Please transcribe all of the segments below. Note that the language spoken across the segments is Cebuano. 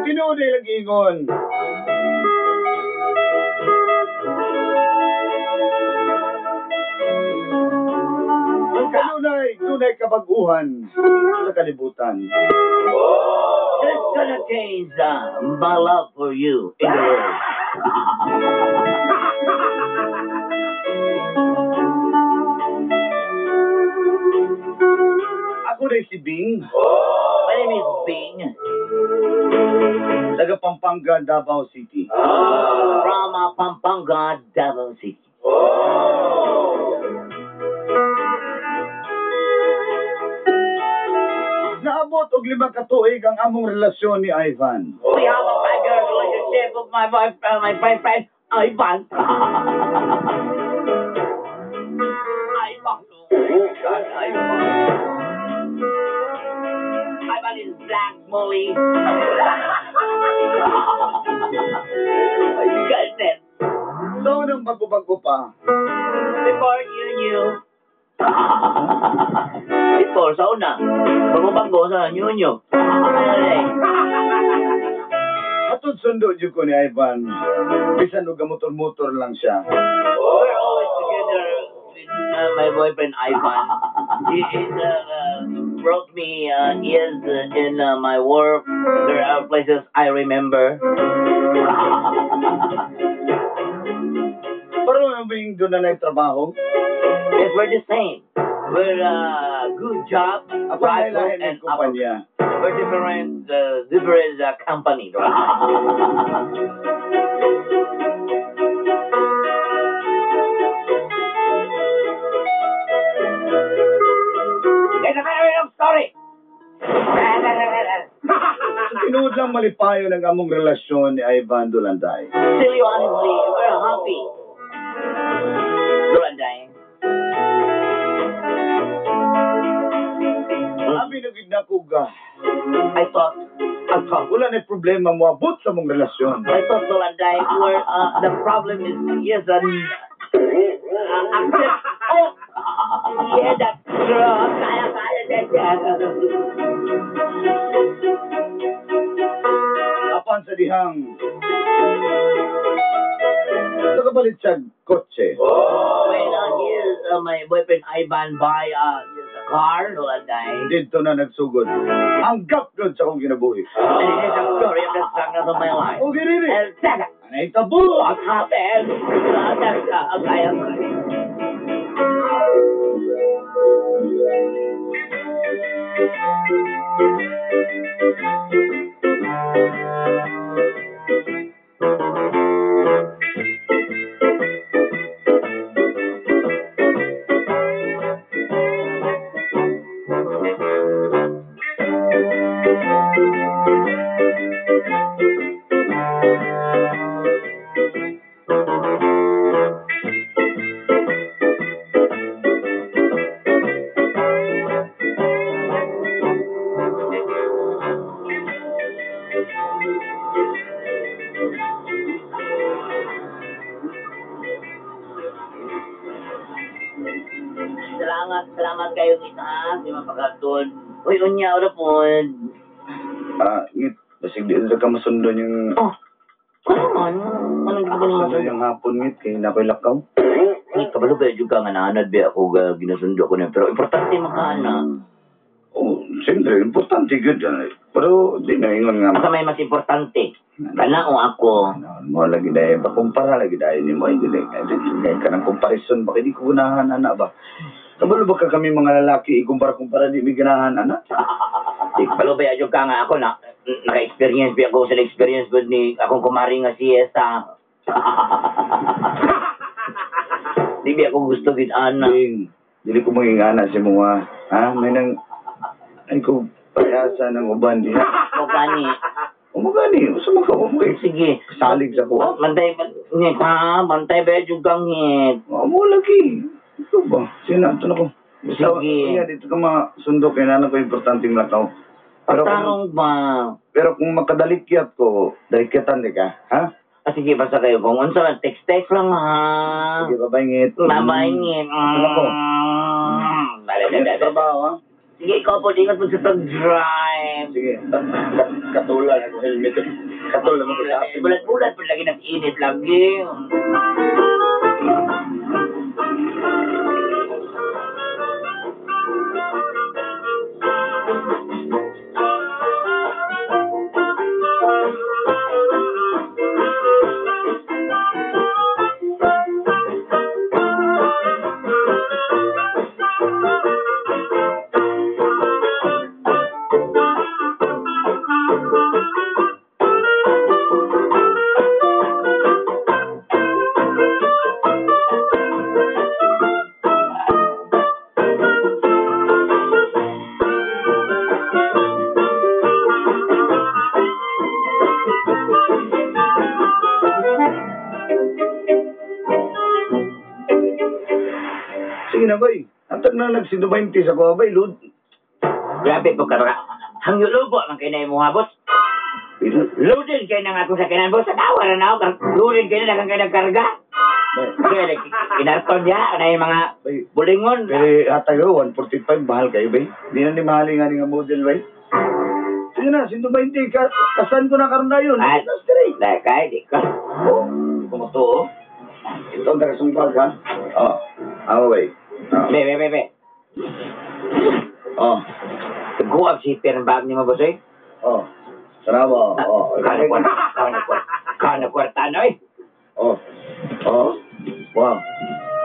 Tinuod ay lang ingon. Kanunay, dunay kabaguhan sa kalibutan. It's gonna change my love for you in the world. Ako na si Bing, My name is Bing taga Pampanga, Davao City. From Pampanga, Davao City. Naabot og 5 ka tuig ang among relasyon ni Ivan. We have a 5-year relationship with my wife, my boyfriend, Ivan. Ivan. Oh, God, Ivan. Ivan is black, Molly. My goodness. Sa unang bago-bago pa, Before you knew. Before, sa una. Bago-bago sa new new. Atod sundo jud ko ni Ivan. Bisan og motor-motor lang siya. We're always together with my boyfriend Ivan. He is, brought me is in my work. There are places I remember. Pero may doon na na'y trabaho. Yes, we're the same. We're good job, Ako right na work, ilahin and ng kumpanya. We're different, different company. It's a very long story. Sa tinuod lang malipayon ang among relasyon ni Ivan Dulanday. Tell you honestly, we're happy. Dulanday. Abi na gid nako ga. I thought, Wala na problema moabot sa among relasyon. I thought, Dulanday, where the problem is, yes, and accept, oh, yeah, that's true. Kaya, kaya, kaya. Apan sa dihang nakabalit siya kotse. When yes, my boyfriend Ivan buy yes, a car, Dulanday. Dito na nagsugod. Ang gap doon sa akong kinabuhi. And it is a story of the struggle of my life. O giriri. And teka, Anay tabo. What happened? Kaya, Salamat, salamat kayo kita ha, sa mga pagkatun. Uy, unya, ora po. Ah, ngit. Basig di sa ka masundon yung Oh, ano man? Anong ginagawa sa mo? yung hapon ngit kay na ko'y lakaw. Ay, kabalo ba juga nga naanad ba ako ginasundo ko na. Pero importante makaana. Oh, siyempre, importante gyud yan. Pero di na ingon nga. Asa may mas importante? Kana o ako? Ano, mo lagi dahil, pakumpara lagi dahil ni mo, hindi dahil ka ng comparison, baka di ko ganahan, ana ba? Kabalo ba ka kami mga lalaki, ikumpara-kumpara, di mi ganahan, ana? Di kabalo ba yung ka nga ako na naka-experience ba ako sa experience ba ni akong kumari nga si Esa. Di ba ako gusto gid ana. Ding, dili ko maging ana si mga, ha? May nang, ay ko, payasa ng uban diha. O gani. Umagani, usa man ka mo kay Sige. salig sa ko. Bantay ngit ha, bantay ba yung gangit. Amo lagi. Ikaw ba? Sino ato na ko? Basta, Sige. iya, dito ka masundo kay nana ko importanteng lakaw. Pero kung, Tarong ba? pero kung makadalikyat ko, dalikyatan di ka, ha? Ah, sige, basta kayo. Kung unsa man, text-text lang ha. Sige, babay ngit. Babay ngit. Ito na ko. Dale, dale, Ingat sa dale. trabaho, ha? Sige, ikaw po, ingat po sa pag-drive. Sige, katulad ako helmet. Katulad mo sa akin. Bulat-bulat po lagi nag-init lagi. Sige na, bay. Antag na nagsidubente sa ko, bay. Lud. Grabe po ka baka. Hangyo-lubo man kay na imong boss. Loaded kay na nga akong sakinan boss. Tawa na na ako. Loaded kay na daghang kay nagkarga. Bay. Kaya kinarton niya na yung mga Bay. bulingon. Pero hatag ko, 145, mahal kayo, bay. Di na ni mahali nga ni nga model, bay. Sige na, 120, kasan ko na karon na yun. Ah, That's straight. Dahil kay, di ka. Oh, di ko matuo. Ito ang tagasungkag, ha? Oh, ako, bay. Oh. Be, be, be, be. Oh, Guwag si Pierre bag ni mo, boss, eh. oh. Sarap, oh. Oh, Kana kwarta, kana kwarta, kana kwarta na, eh. Oh. Oh. Wow.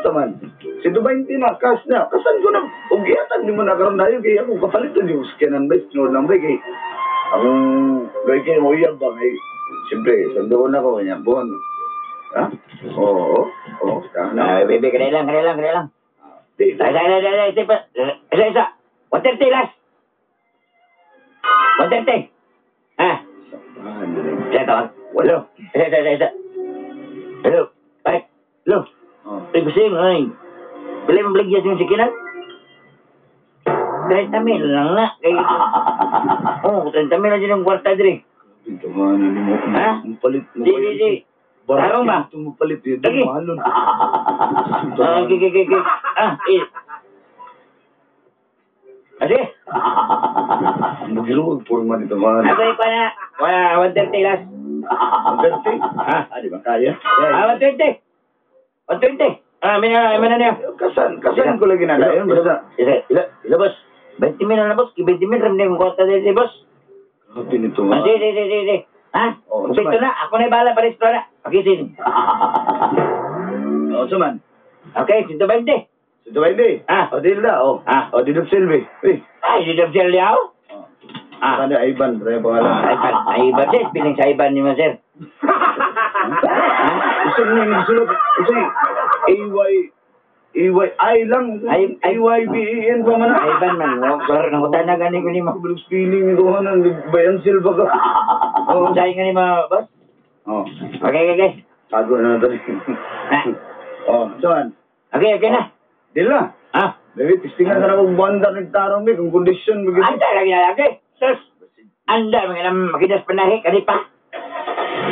Taman. 120 na, cash na. Kasan ko na, og ihatag ni mo na karon dayon kay ako kapaliton yung scanan bay, tinuod lang bay kay ang gay kay mo iyab ba kay siyempre sundoon ako kanya buwan. Ha? Oo. Oo, oh, na. Ay, be, be, kanay lang, kanay lang, kanay lang. Di, Dai, dai, dai, dai, dai, isa, isa. 130 last. 130. Ha? Isa, tawag. Wala. Isa, isa, isa, isa. Hello. Ay, hello. Oh. Ay, kusing, ay. Bili mo bligya sa sikinan? 30 mil lang na. Kay, oh, 30 mil lang din ang kwarta diri. Ito man ni mo. Ha? Ang palit mo. Di, di, di. Tarong ba? Ito mo palit yun. Lagi. Mahalon. Ah, okay, okay, okay. Ah, eh. Ah, sige. Magiluwag forma nito man. Ako pa na. Wala, 130 last. Ang 30? Ha? Ah, di ba kaya? Ah, 120. 120. Ah, mina, mina niya. Kasan ko lagi na yun? Basta, Isa, ila, ila, boss. 20 mil na, boss. 20 mil, ram na yung kwarta dito, boss. Grabe nito Ah, man. sige, sige, sige, sige. Ha? Oh, Kupito na. Ako na yung bahala, pares ko na. Okay, sige. Oh, suman. Okay, 120. Sa 20. Ah. O, deal na, oh. Ah. O, deal of silbi. Uy. Ay, di daw siya liyaw. Ah. Sana Ivan, tayo pangalan. Ah, Ivan. Ay, Ivan, sir. Piling sa Ivan ni mo, sir. Ha? Gusto niya yung sulot. Gusto niya, A-Y, A-Y-I lang. A-Y-B-E-N pa man. Ivan man. Oh, klaro, nangutan na gani ko ni mo. Kabalik spelling ko, ano, bayan silba ka. Oh, sabi nga ni mo, boss. Oh. Okay, okay, okay. Tago na natin. Ah. Oh, saan? Okay, okay na. Deal na. Ah. Baby, testingan ka na kung buwan nagtarong, be, kung kondisyon. Anda lagi na lagi. Sus. Anda, mga makidas panahi, kani pa.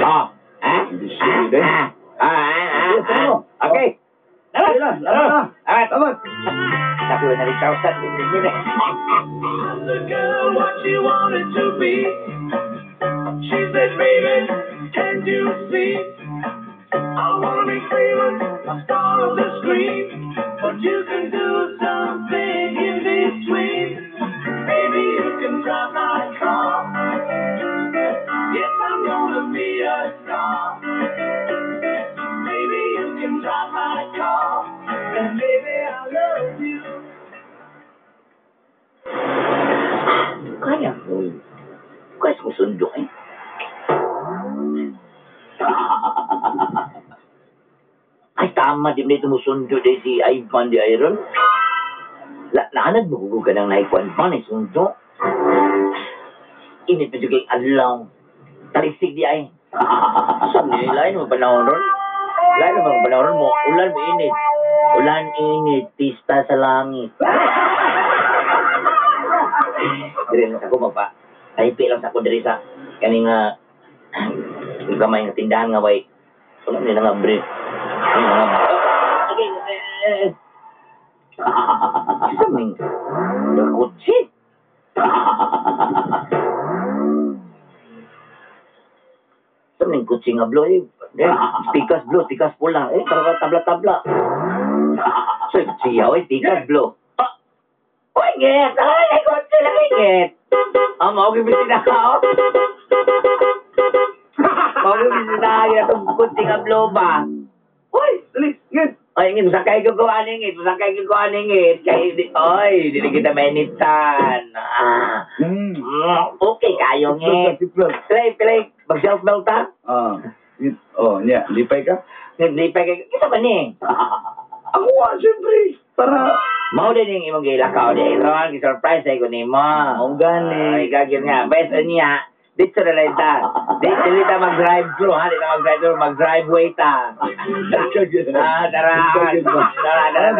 Oh. Ha? Kondisyon, eh. Ah, ah, ah, Sige, ah. mo. Okay. Tara. Sige na, tara na. Ah, Tama. Sabi ko na rin thousand. Asked the girl what she wanted to be. She said, baby, can't you see? I wanna be famous, a star of the screen. But you can do something in between. Baby, you can drive my car. Yes, I'm gonna be a star. Baby, you can drive my car. And baby, I love you. Kaya ko. Kaya ko sundo eh. Ay, tama, di mo na ito musundo di si Ivan di Iron. Laanad mo ka ng naikuan pa ni sundo. Init pa kay adlaw. Talisig di ay. Saan ni lain mo panahon ron? Lain mo panahon ron mo. Ulan mo init. Ulan init, pista sa langit. Diri lang sa ko pa. Tahipi lang sa ko diri sa kaning gamay nga tindahan nga way. Wala nila nga brief. Okay, Isa ning kotse. Sa ning kotse nga blue eh. Tikas blue, tikas pula. Eh, tara tabla-tabla. So, siya, oy, tikas blue. Oy, ngit! Ay, kotse lang, ngit! Ah, mao gyud bisita ka, oh. Mao gyud bisita ka, itong kotse nga blue ba? Oy, dali, ngit. Oy, ngit, sakay ko ko aning ngit, sakay ko ko aning ngit. Kay, oy, dili kita mainitan. Ah. Okay kayo, ngit. Play, play. Mag-self-melt, ha? Ah. Oh, niya, lipay ka? Lipay ka. Kita ba ni? Ako ah, siyempre. Para... Mao din yung imong gilakaw di. Ron, surprise ay ko ni mo. Mao gani. Ay, gagawin nga. Best niya, dito na lang ta. Dito ta mag-drive through, ha? Dito mag-drive through, mag-driveway ta. Ah, tara. Tara, tara, tara.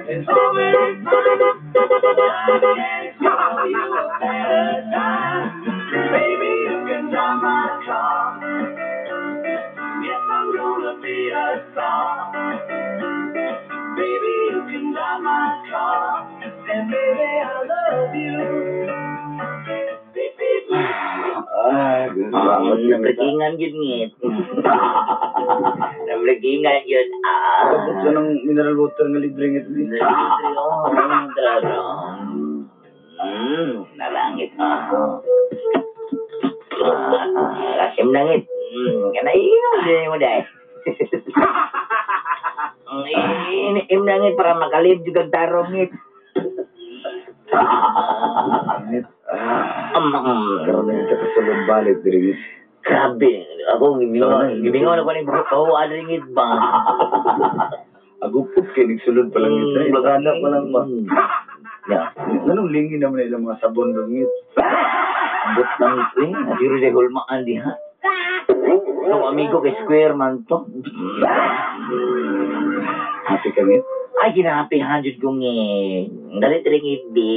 It's all very fine. I can't show you a better time. Baby, you can drive my car. Yes, I'm gonna be a star. Baby, you can drive my car. And baby, I love you. Beep, beep, beep. Ay, salamat ka. Nabrekingan yun ngit. Nabrekingan yun. Ah. Tapos sa ng mineral water nga libre ngit. Libre, oh. Nalangit. Ah. Lasim langit. Kanainom din mo dahil. Im langit para makalib juga tarong ngit. Ngit. Karoon na kita kasulod balik diri ngit. Grabe. Ako, gibingon ako ni oh, adringit ba? Agupot kay nagsulod pa lang ngit. Bagana pa lang ba? Yeah. Anong lingin naman ilang mga sabon doon ngit? Ambot lang ito eh. Nasiro siya hulmaan diha. Itong amigo kay Square man to. Happy ka ngit? Ay, ginahappy hundred ko ngit. Dalit rin ngit di.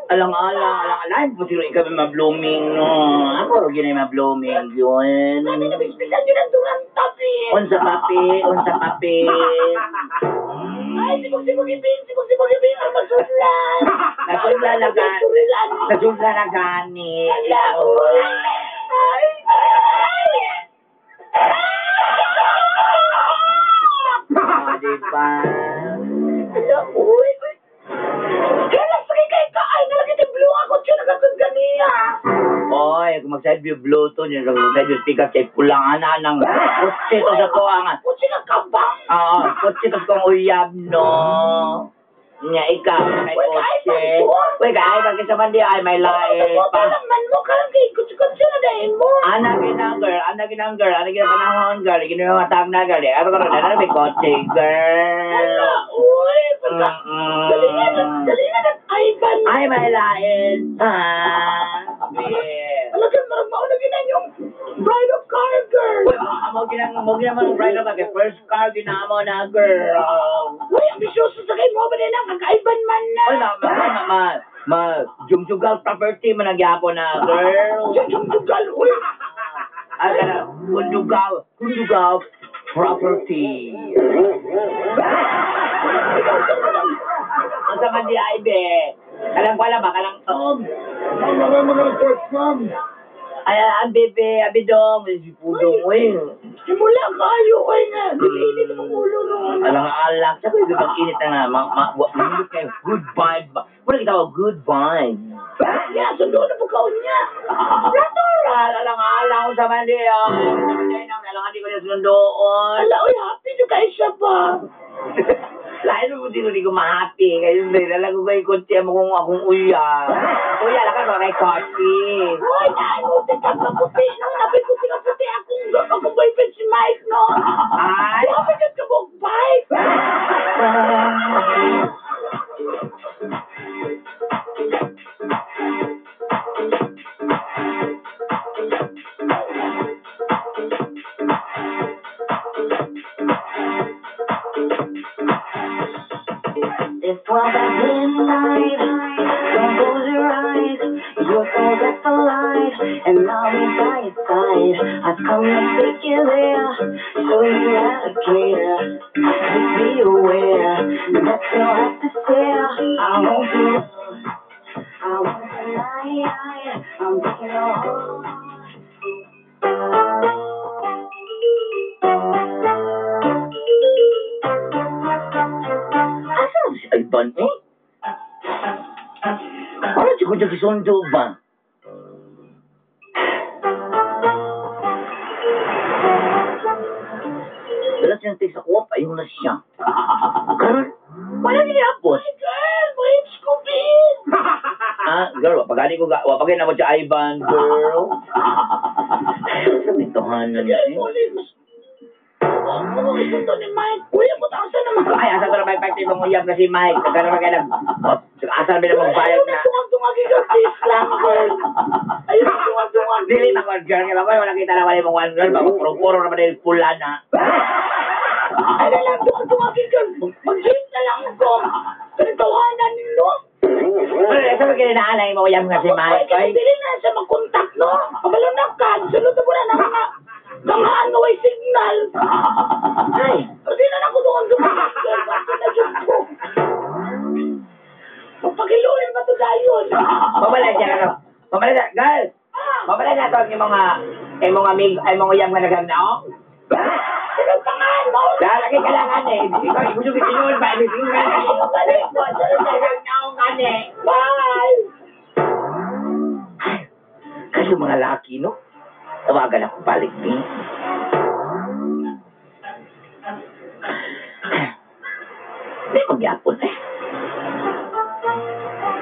Alang-alang, pasiro ikaw may ma-blooming, no. Ako rin yun ay ma-blooming, yun. Sabi na may espesyal yun ang durang tapi. Unsa papi, unsa papi. Ay, sibog-sibog ipin, sibog-sibog ipin, ang magsudlan. Nasudlan na gani. Nasudlan na gani. Ala, uy. Ay, ay. Oh, diba? Ala, uy. Oy, kung mag-side view blue to, yun, kung mag-side view speaker, kay pulang ana ng kutsi to sa ko ang... Kutsi ng kabang! Oo, kutsi to sa kong uyab, no? Nya, ikaw, kay kutsi. Uy, kaay ba kisa man di ay, may lae pa. Ay, naman mo, karang kay kutsi-kutsi na dahil mo. Ana ginang girl, ana ginang girl, ana ginang panahon girl, ginang matag na girl. Ano ka rin, may kutsi, girl. Ala, uy, pagka, dali na, Ivan. Ay, may lae pa. Yeah. Alagan, marag mauna ginan yung bride of car, girl. Uy, mo ginang mo bride of car. First car, ginamo na, girl. Uy, ambisyoso sa kayo mo ba din ang kag-Ivan man na. Uy, Ma jungjugal property man ang gyapon na girl. Jungjugal, uy. Ay, kana kundugal, kundugal property. Unsa man di ay be? Kanang wala ba kanang Ma'am, ma'am, maraming mga reports, ma'am. Ay, ang bebe, abidong, si Pudong, uy. Simula kayo kay nga. Dili init ang ulo noon. Alang alak, sabi ko bang init na nga, ma, kayo, good vibe ba? Wala kita good vibe. Ya, sundo na po kaon niya. Natural, alang alang, unsa man di, oh. Unsa man di, nang alang di ko na sundoon. Ala, uy, happy nyo kayo siya ba? Lain mo dito, di ko ma-happy. Kaya hindi, lalag ko kayo kutsi mo kung akong uya. Uya, lakad ko kay kotse. Uy, naanuti ka ka puti, no? Nabi puti ka puti. Akong boyfriend si Mike, no? Ay! Happy ka ka mong bike. It's 12 at midnight. Don't close your eyes. You're so red for life, and I'll be by your side. I've come to take you there, show you how to care. Just be aware that you'll have to share. I want you, I want tonight. I'm taking you home. Asa si Ivan, eh? Wala siya ko dyan kisundo ba? Wala siyang sa kuwap, ayun na siya. Karon, wala niya apos. Girl, mo-hips ko, bin. Ah, girl, wapagani ko, wapagani na mo siya Ivan, girl. Sa mintuhanan niya, eh. Mo isundo ni Mike. Kuya, butang sa naman. Ay, asa ko na may pagti mong uyab na si Mike. Nagkaroon na kayo nag... Asa na mong bayad na. Tungang-tungang ikaw, please lang, girl. Ayun, tungang-tungang. Dili na ko, girl. Kaya ba, wala kita na wala mong one girl. Baka puro-puro naman dahil pula na. Ay, na lang, tungang-tungang ikaw. Mag-hit na lang ko. Pero tawanan nino. Pero asa ba kininaanay mo uyab nga si Mike? Ay, dili na siya mag-contact, no? Kabalo na ka. Sunod na mo na ng mga ano ay signal. Ay, Hindi na ako tungang-tungang. Girl, bakit na dyan ko? Magpakiluin ba ito dayon? Mabalay siya ka. Mabalay siya. Girl! Mabalay na ito ang imong amigo, ay mga uyab nga naganaong. Sino pangalan mo? Lalaki ka lang, ane. Ikaw, gusto ko tinuod ba? Gusto ko naganaong, ane. Bye! Kasi mga laki, no? Tawagan ako balik, eh. Di magyapon, eh.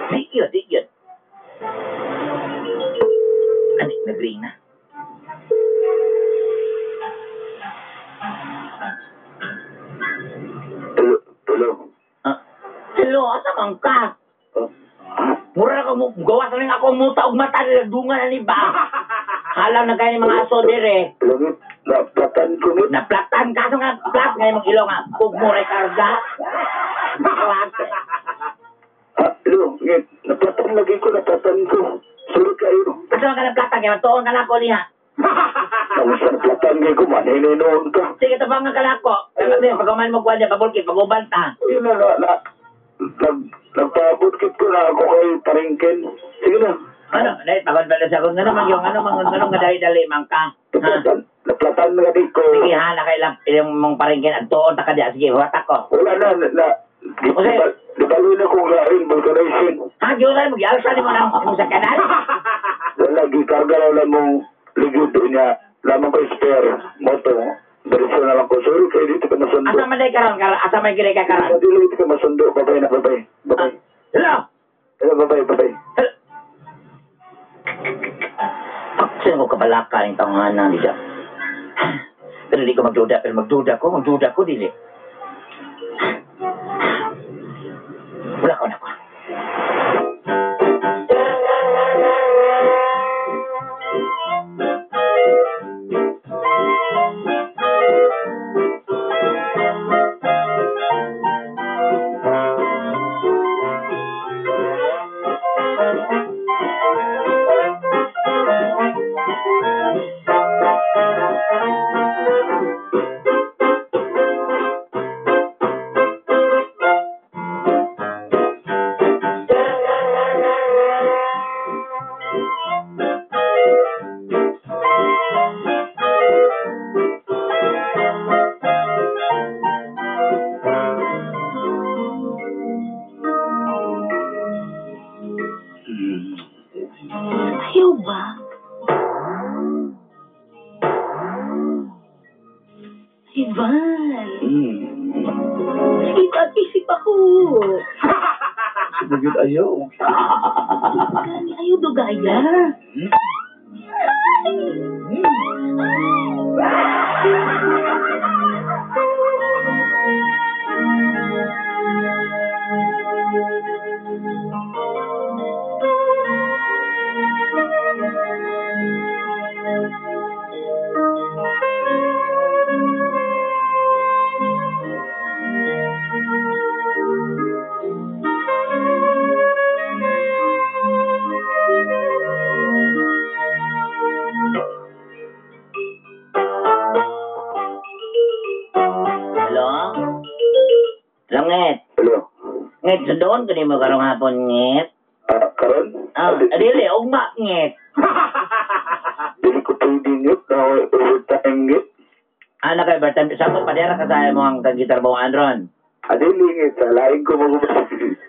Di yun, di yun. Ano, nag-ring na. Hello, hello. Ah, hello, asa man ka? Mura na ka mo, gawas na rin ako muta og mata nila dungan na ni ba? Halang na kayo ni mga aso dire. Langit, naplatan ko nit. Naplatan ka, so nga, plat nga imong ilong nga, kug mo rekarga. Plat. Ah, hello, ngit, naplatan lagi ko, naplatan ko. Sorry kayo. Asa man ka naplatan, kaya matuon ka na ako niya. Namusta naplatan kayo ko, manhininoon ka. Sige, tabangan ka na ako. Kasi pag uman mo kuwan niya, pabulkit, pag-uban ta. Yun na, na, nagpabutkit ko na ako kay Paringken. Sige na. Ano, dahil pagod ba na siya? Kung ano man yung, ano man, ano nga dali-dali man ka. Ha? Naplatan na gani ko. Sige ha, nakailang, ilang mong paringkin at tuon ta ka diya. Sige, watak ko. Wala na, na, dibaloy na kong gain, vulcanizing. Ha, giusan mo, gialsan mo ng imong sa kanal. Wala, gikarga na lang mong ligid niya. Lamang ko spare, moto. Diretso na lang ko. Sorry kayo, dito ka masundo. Asa man day karon, asa man gire ka karon? Dito ka masundo. Babay na, babay. Babay. Hello? Hello, babay, babay. Hello? Sino ko kabalaka yung tawanan dito? Pero di ko magduda. Pero magduda ko, dili. Wala ko na ko. Ayaw ba? Ivan! Sige ba, isip ako. Sige, ayaw. Gani, ayaw dugaya. Hello? Langit. Hello. Ngit, sa doon ko mo karong hapon, ngit. Ah, karon? Ah, dili, ugma, ngit. Dili ko pwede ngit. Na overtime ngit. Ah, naka-overtime. Saan ko padera ka sa mo ang kagitarbawan ron? Adili ngit. Sa laing ko mag-overtime.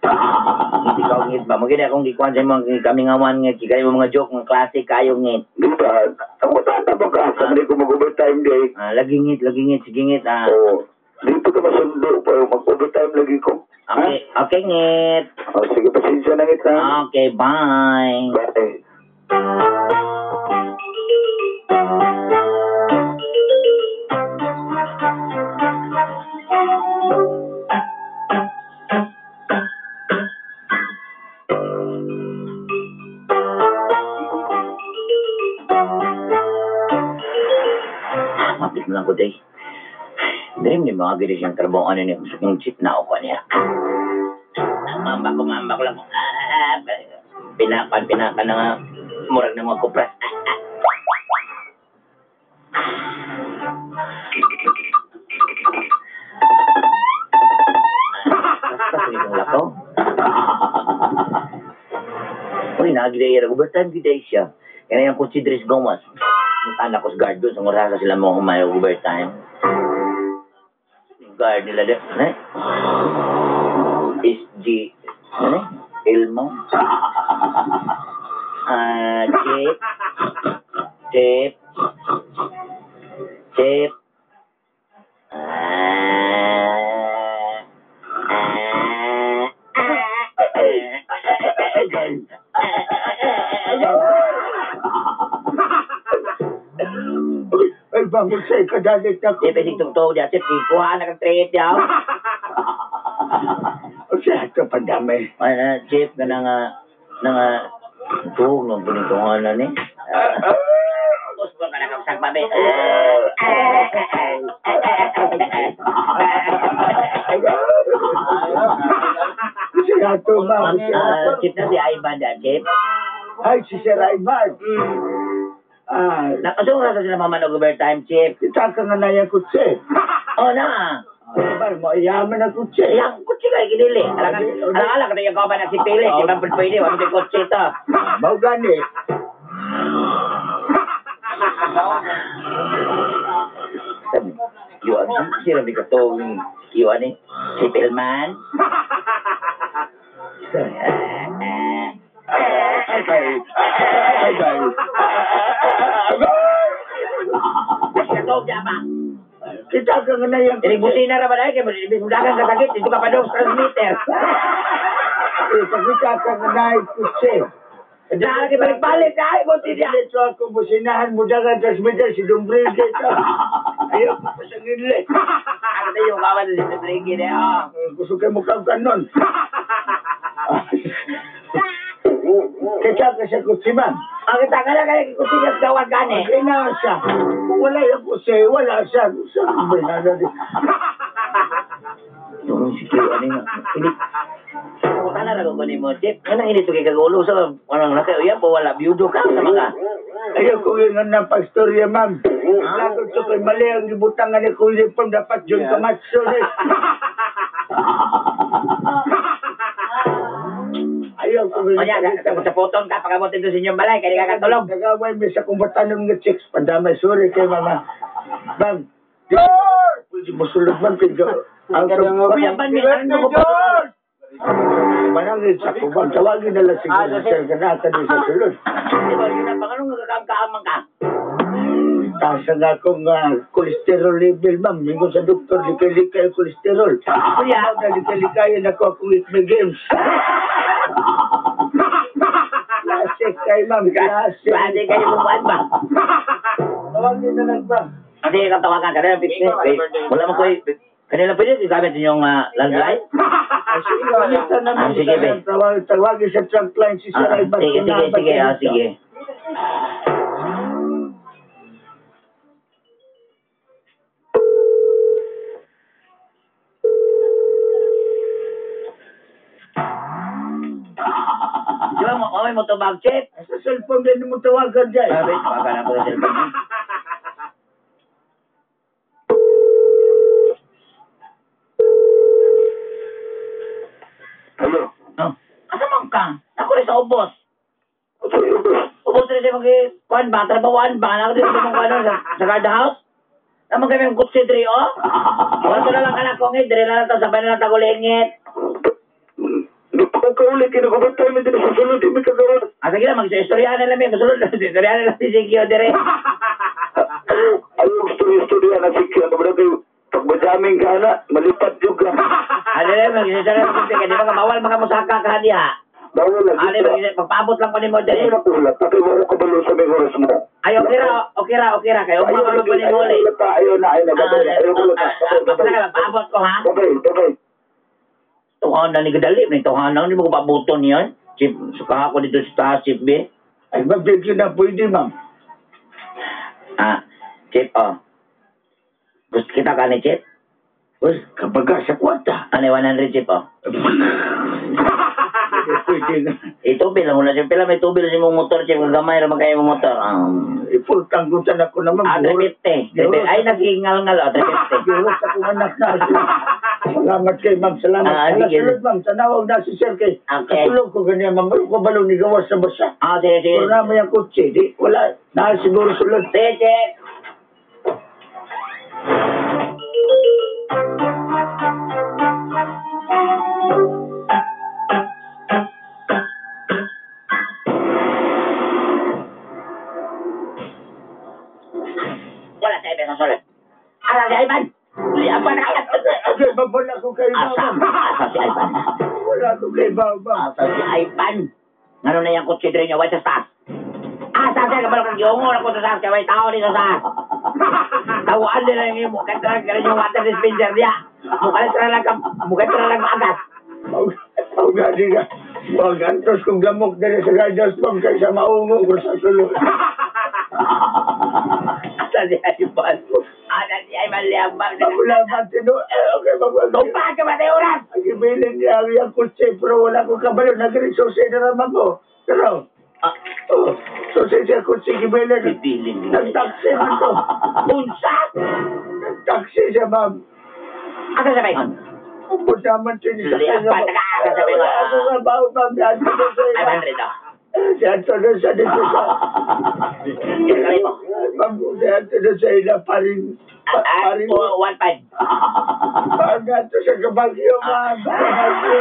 Hindi ka ngit ba? Maganda akong gikuan sa imong kamingawan ngit. Kaya mo mga joke, mga klase kayo ngit. Di ba? Ako tata ba ka? Sa ko mag-overtime day. Ah, lagi ngit, lagi ngit. Sige ngit, ah. Oo. Dito ka masundo pero mag-overtime lagi ko. Okay, okay ngit. Oh, sige, pasensya na ngit ha. Okay, bye. Bye. Mapit mo lang ko, day. Dream ni mga gini siyang trabaho ano niya. Gusto kong chip na ako niya. Mamba ko lang. Pinapan na nga. Murag na mga kupras. Basta itong lakaw. Uy, nagiday. Overtime giday siya. Kaya yung kutsi Dres Gomez. Ang anak ko sa guard doon. Sa ngurasa sila mo humayo overtime. Guard nila doon. Ano? SG. Ano? Elmo. Chip. Chip. Chip. Ay, bangon sa ikadalit ako. Chip, isig tugtog diya. Chip, ikuha na kang trade diya. O siya, ito pandamay. Ano, Chip, na nga, tuog nung punitungan na ni. Gusto ka na kang sagbabi. Siya ito, ma'am. Chip na si Ivan diya, Chip. Ay, si Sir Ivan. Ah, Nakasura sa sila mama ng overtime, Chip. kita ka nga na yung kutsi. Oh, na. Ivan, maiyaman ang kutsi. Yang kutsi kayo ginili. Alang-alang, kaya yung kawan na si Pili. Di ba pwede, wala yung kutsi ito. Mau gani. Yuan, sino di katong yuan eh? Si Pilman? Ay, ay. Katong niya ba? Kita ka nga na yung Inig busina ra ba dahil? Kaya mudagan ka sakit, dito ka pa daw transmitter. Kita ka nga na yung kutsi. Dahil kayo balik-balik, dahil buti niya. Dito ako businahan mo dagan transmitter si Dumbril dito. Ayaw ko pa sa ngili. Ano na yung kawan si Dumbril eh, oh. Gusto kayo mukhang ganon. Kita ka sa kutsi, ma'am. Ang kita ka lang kaya kutsi niya sa gawan gani. Okay na siya. Kung wala yung kutsi, wala siya. Tulong si Kyo, ano nga. Kana ra ko ni mo, Chip. Kanang ini to kay kagulo sa kanang naka uya po wala biyudo ka sa mga. Ayaw ko yung nga ng pagstorya, ma'am. Lagot ko kay mali ang gibutangan ni Kuya Pam. Dapat yun kamatso eh. Ayaw ko. O niya, sa photon ka, pag-abot dito sa inyong balay, kaya ka katulog. Nagaway mi sa kumbatanom nga chicks. Pandamay, sorry kay mama. Ma'am, George! Musulod man, kay Kuya, ban, may ano ko pa. Manangit sa kubang. Tawagin na lang siguro sir ka na sa sulod. Di ba, yun ang panganong nagkakaamang ka? Taas na akong cholesterol level, ma'am. Mingon sa doktor, likay-likay ang cholesterol. Kuya. Ma'am, likay-likayan ako akong eat my games. Classic kay ma'am, classic. Pwede kayo bumuan ba? Tawagin na lang, ma'am. Kasi ikaw tawagan ka na, wala mo ko. Kanila pwede gamit inyong landline? Sige, sige, tawagin sa trunk line si Sir Ivan. Sige, sige. Di ba, may mo tumawag, Chip? Sa cellphone din mo tawagan dyan. Wait, tawagan ako sa cellphone. Hello? Oh. Asa man ka? Ako rin sa ubos. Ubos rin siya mag-kuhan ba? Trabawan ba? Ako rin sa mga kuhan sa guard house? Naman kami ang kutsi diri, oh? Wala na lang anak ko ngayon. Diri na lang ito. Sabay na lang tagulingit. Pagkauli, kinukubat tayo din sa sulod. Hindi kagawa. Sige lang, mag-istoryahan na lang. Masulod. Istoryahan na lang si Sikyo diri. Ayaw, istorya na Sikyo. Ano ba kayo? Pag madaming ka na, malipat juga. Ano lang, mag-istorya na si Sikyo. Di ba ka bawal mga musaka ka diha? Bawal lang. Ano, magpaabot lang pa ni mo diri. Ayaw na pula. Pakiwaro ka balo sa may oras mo. Ay, okay ra. Kayo, umabalo pa ni mo ulit. Ayaw na, ayaw na. Ayaw ko lang. Magpaabot ko, ha? Okay. Tuhan na ni Gadali. Tuhan na, hindi mo ko pabuton yan. Chip, suka ako dito sa taas, Chip B. Ay, mabigyan na pwede, ma'am. Chip, oh. Gusto kita ka ni Chip? Pues, kapag ka sa kwarta. Ano, 100, Chip, oh. Pwede na. Itubil lang muna, Chip. Pila may tubil sa imong motor, Chip. Gamay ra man kayo imong motor. Ipultang ko sana ko naman. 350. Ay, naghingal-ngal, oh, 350. Buros akong anak na. Salamat kay ma'am, salamat. Sige. Salamat, ma'am. Tanawag na si sir kay. Okay. Katulog ko ganyan, ma'am. Wala ko balong ni gawas sa basa. Sige, sige. Wala mo yung kutsi. Di, wala. Na siguro sulod. Sige, Chip. Wala sa ibig sa sulod. Asa si Ivan? Liapan na kayo. Okay, babala ko kay Asa? ma'am. Asa si Ivan? Wala ko kay ma'am. Asa si Ivan? Ngano na yung kutsi diri niya? Why sa taas? Asa siya? Kabalo kang giungon ako sa taas. Kaya may tao dito sa taas. Tawaan din lang yung mukha talaga yung water dispenser niya. Mukha talaga maagas. Ang gani ka. Wag antos kong lamok diri sa guardians ma'am kaysa maungo ko sa sulod. Asa si Ivan? Asa si Ivan Liambang? Wala man tino. Okay, magwag. Tumpa ka ba tayo oras? Ang ibilin niya ang kutsi pero wala ko kabalo. Nag-resource na naman ko. Pero, so siya kutsi gibilin. Bibilin. Nag-taxi man to. Unsa? Nag-taxi siya, ma'am. Asa siya ba yun? Pupunta man siya sa Liambang, taga asa siya ba yun? Wala ako nga bao, ma'am. 500 daw. Si Antonio sa dito sa... Ma'am, si Antonio sa ila parin... Parin... 1.5. Ma'am, ato sa Kabagyo, ma'am. Kabagyo.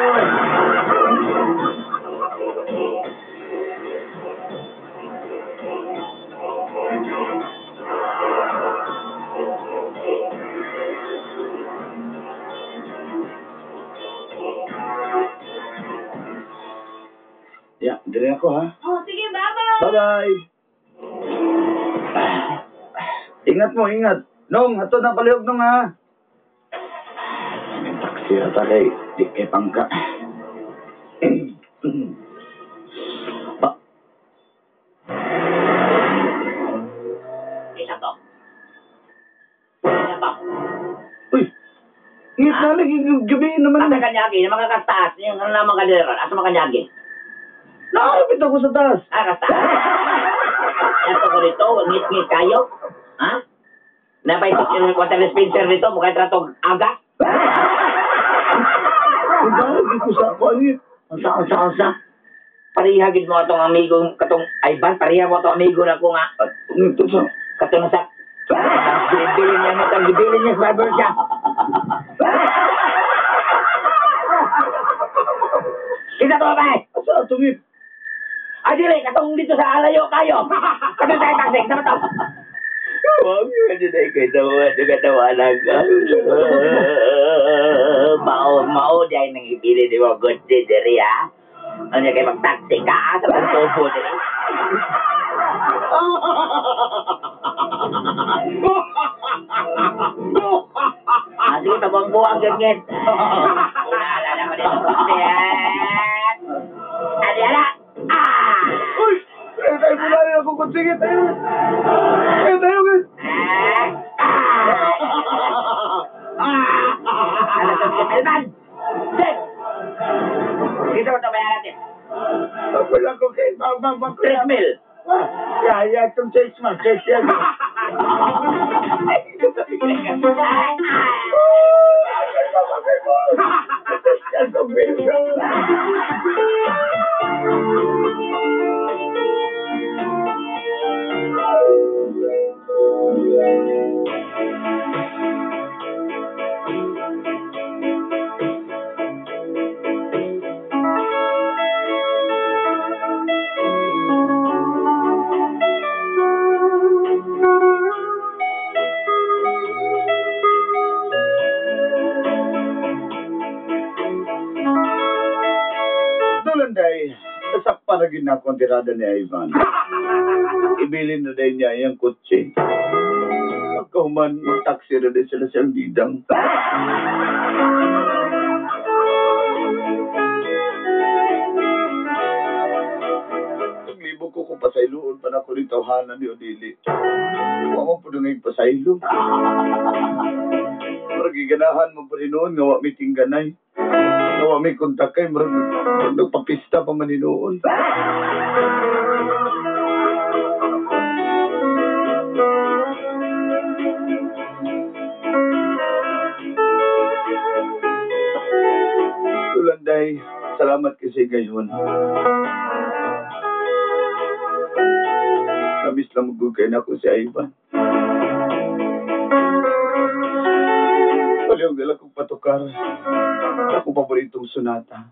Ya, dili ako ha. Oh, sige, bye-bye. Bye-bye. Ingat mo, ingat. Nong, ato na palihog nong ha. Taksi ata kay, di kay pangka. Isa to. Isa to. Uy, ingat na lagi, gabi naman. Asa kanyagi, yung mga kastaas, yung ano naman kanyagi, asa mga kanyagi? Nakakapit ako sa taas. Kastaas. Ito ko dito, ngit-ngit kayo. Ha? Napay yung water dispenser dito, mukha tratong aga. Ang gagawin ko sa ako, ano yun? Unsa. Pareha gid mo atong amigo katong Ivan, pareha mo atong amigo na ko nga At ito sa katong sa gibilin niya mo tang gibilin niya sa barber siya. Kita to ba? Asa ato ngit? Ay dili katong dito sa alayo kayo. Katong sa taxi, kita to. Wag yun na ikay tawa, nagatawanan ka. Mao, mao di ay nang ibili di mo good diri ha. Ano kay magtaxi ka sa pagtubo diri. Ah, sige, pabuang-buang ganyan. Una, alala ko dito. Adi, ala! Ah! Uy! Eh, tayo po na ako kutsigit. Tayo. Eh, tayo guys. Ah! Ano to, Elman? Sir! Dito mo ito bayaran natin. Ako lang ko kay Mama 3 mil. Ah, yeah, yeah, itong chase man, chase yan. Tulanday, nasakpa na gid na akong tirada ni Ivan. Ibilin na din niya iyang kotse. Pagkahuman, magtaksi na din sila siyang didang. Naglibo ko kung pasayloon pa na ko ni tawhanan ni Odili. Wa man po ngayong pasaylo. Murag giganahan mo pa rin noon nga wa mi tingganay. Nga wa mi kontakay, murag nagpapista pa man noon. Tulanday, salamat kasi gayon. Namiss lang mo kay nako si Ivan. Palihog na lang kong patukar. Ako paboritong sonata.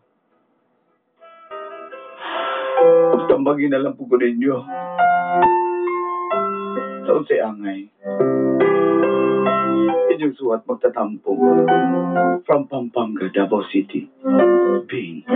Pagtambagin na lang po ko ninyo. Sa unsay angay. Inyong suwat magtatampo. From Pampanga, Davao City. Bing.